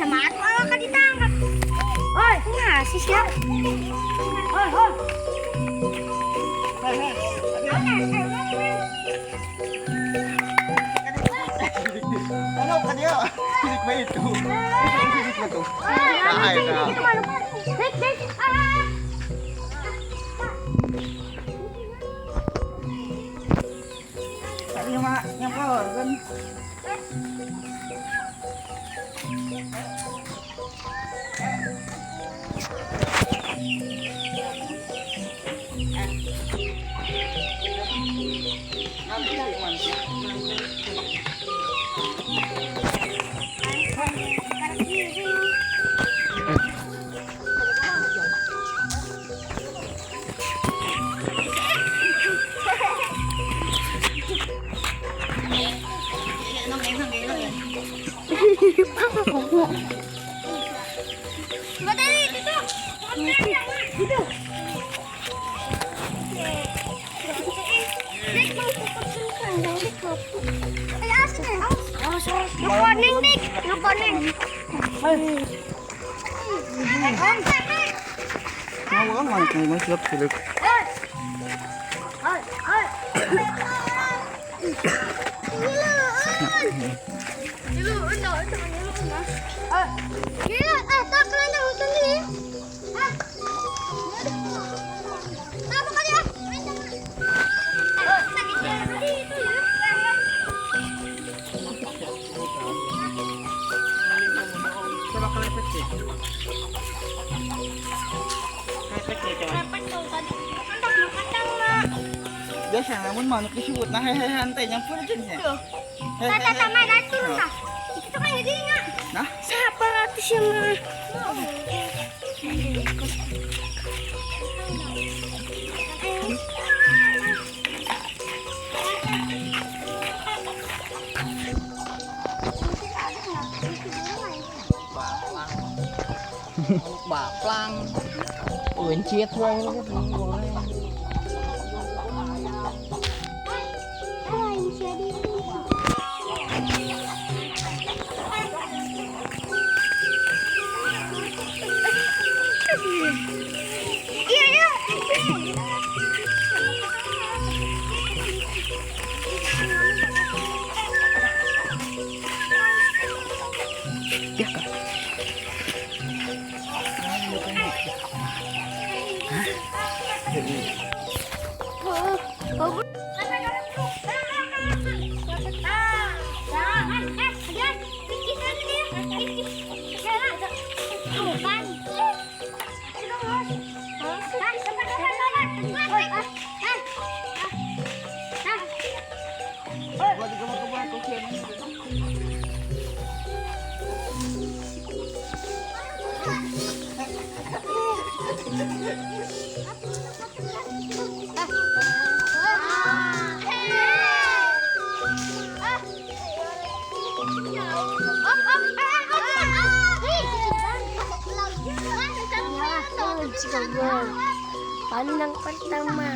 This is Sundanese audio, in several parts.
Sama atuh awak ditangkap. Oi, ngasih sih. Oi, oi. Ano ka niya? Silik ba ito? Silik ba ito? Ay, na. Dik, dik. Ah. Sabi yung mga, yung power, gan. Bateri dito. Dito. Ay, asa na? Nukoning, Dik. Nukoning. Mga mga mga mga silap silap. Ay, ay. Niluon na, ito niluon na. Ah, kaya ah, takla na hutan ni. Ah. Tama ka niya. Sama kalepet eh. Kalepet eh, coba. Biasa namun manuk disebut nah hehehe hantai nyampur aja nih. Tata tama na turun na. Ito ka hindi nga. Nah, Siapa ratus siya nga. Manuk baplang. Uncit wong boleh. Iya, iya. Ya kak. Gua juga mau ke batu Pandang pertama.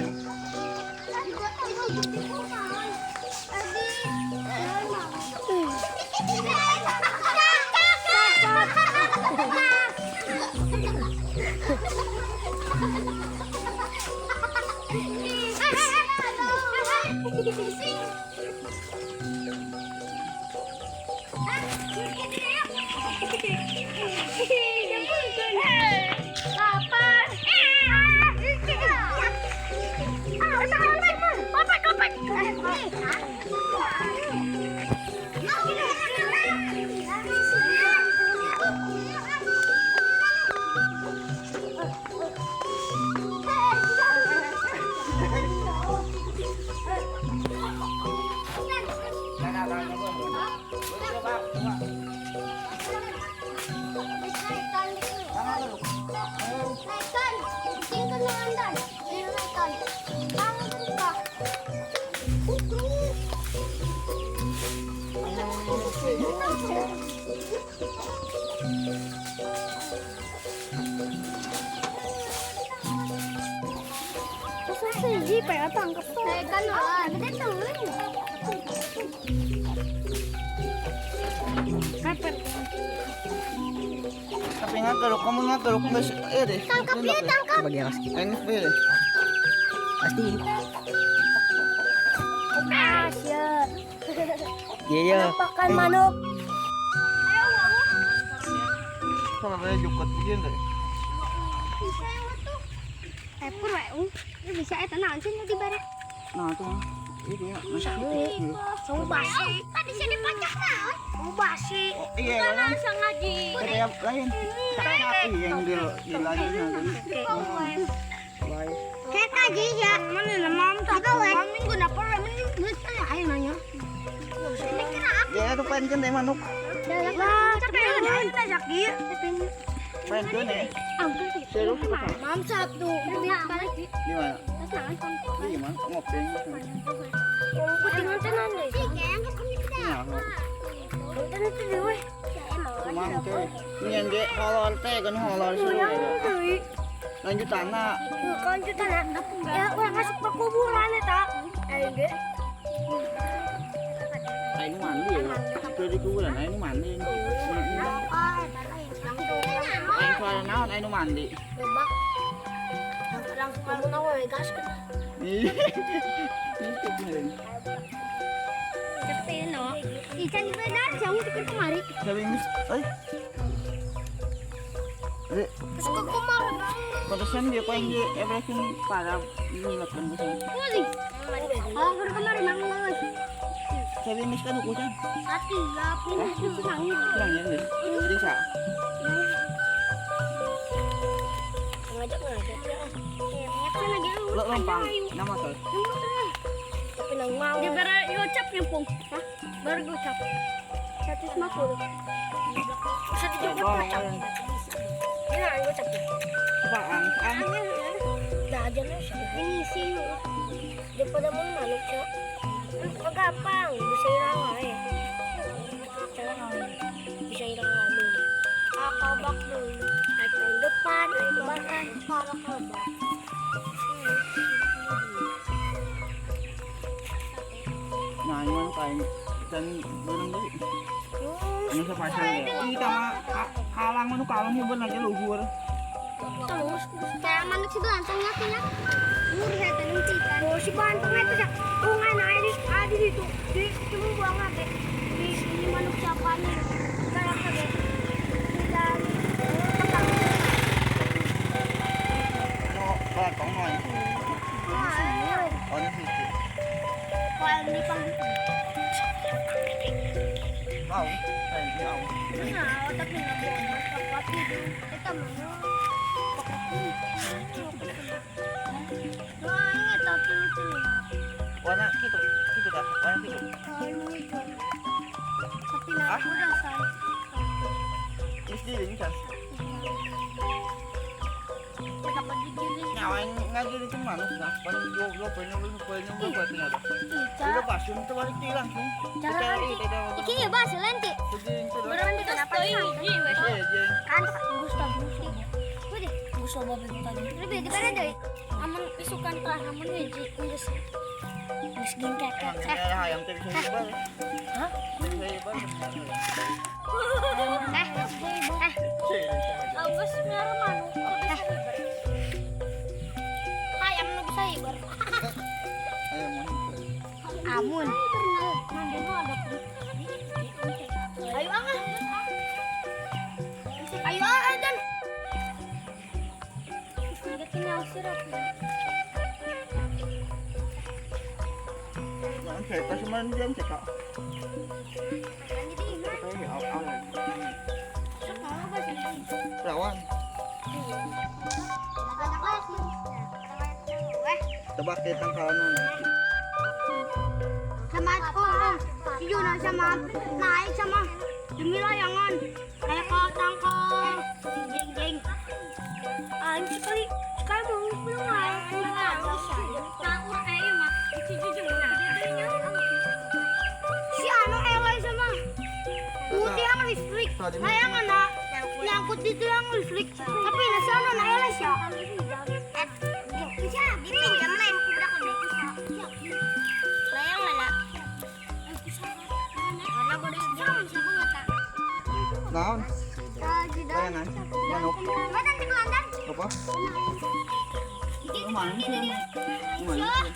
Nga kamu nga garuk nggak deh. Tangkap dia, tangkap. Bagi awas kita. Ini deh. Pasti. Asia. Iya. Pakan manuk. Sama kayak jukut begini deh. Bisa yang itu. Pur wae. Bisa eta naon sih di bare. Nah tuh. Itu ya. Song basi. Tadi sih dipacak naon? Song basi. Oh, iya. Karena sengaja. Kayak lain. Sapi yang di lagi nanti. Kayak kaji ya. Mana mam tak minggu napa minggu ayo nanya. Ini kena Ya itu pengen deh manuk. Wah, capek sakit. Pengen deh. Seru. Mam Sabtu. Di mana? Di mana? Ngopi. Putingan tenan deh. Nah, Tenan itu deh. kumang teh. Ini yang deh holor teh kan holor sih. Lanjut tanah. Lanjut tanah. Ya, orang masuk ke kuburan ya, tak? Ayo deh. Ini mandi ya. Dari kuburan, ini mandi. Aing suara naon aing nu mandi. Langsung kamu nawa gas kan. Ih. Itu bener. Cepet no. Ican itu dah jauh ke kemari. Sabi mis, ay. Eh, Terus ke kemari. Pantesan dia paling dia everything para nyilatkan ke sana. Wih. Oh, ke kemari mang geus. Sabi mis kan ukuran. Hati ya, pintu nangis. Kurang ya deh. Bisa. Ngajak ngajak ya. Lo lompang nama tuh. Tapi nang mau. Dia baru gocap nyempung. Hah? Baru gocap. 150. 170 gocap. Ini nang gocap. Apa ang ang Dah aja lah. Ini sih. Daripada mau manuk cok. Gampang, bisa hilang aja. Bisa hilang kami. Akabak dulu. Atau depan, atau belakang. Kalau kabak. Nah, ini mana kain dan barang tadi. Ini sa pasar ya. Ih, tama kalang mana kalung hibar lagi luhur. Terus, kayak manuk si bantongnya tuh ya. Murah tanam cikan. Oh, si bantongnya itu ya. Oh, nggak ada itu. Di cuma buang aja. Di sini manuk siapa nih? Kalau kaget. Dan Mau bantong nih. Oh, ini sih. Kalau dipanggil. Mau, ini mau. Nah, tapi nggak boleh. Tapi kita mana? Wah, ini tapi lucu. Warna gitu, gitu dah, warna gitu. Tapi nak udah say. Mesti ini kan. Kenapa digiling? Nyawain ngaji itu manuk nah, paling yo pengen pengen ada. Itu pasung tuh balik langsung. Jangan. Iki ya bahas nanti. Berarti kenapa ini? Kan gusto gusto. Gusto ba tadi? Lebih di mana deh? Amun isukan tah amun hiji geus. Geus gingkek. Hayam teh bisa hibar. Hah? Bisa hibar. Agus miara manuk bisa hibar. Hayam nu bisa hibar. Amun. Ayo angah. Ayo ah dan. Cek cuman jam cek kak. Rawan. Tebak di tangkalan Sama oh, Yuna sama naik sama demi layangan kayak ke tangkal jeng jeng. Ah sekali sekali mau pulang. Si anu elai sama putih yang listrik. Layangan nak nyangkut di tiang listrik. Tapi nasi anu na elai sih. Bisa dipinjam lain kubrak Layang mana? Naon? Bayangan. Manuk. Ba't ang tiklandan? Apa? Lumayan sih. Lumayan.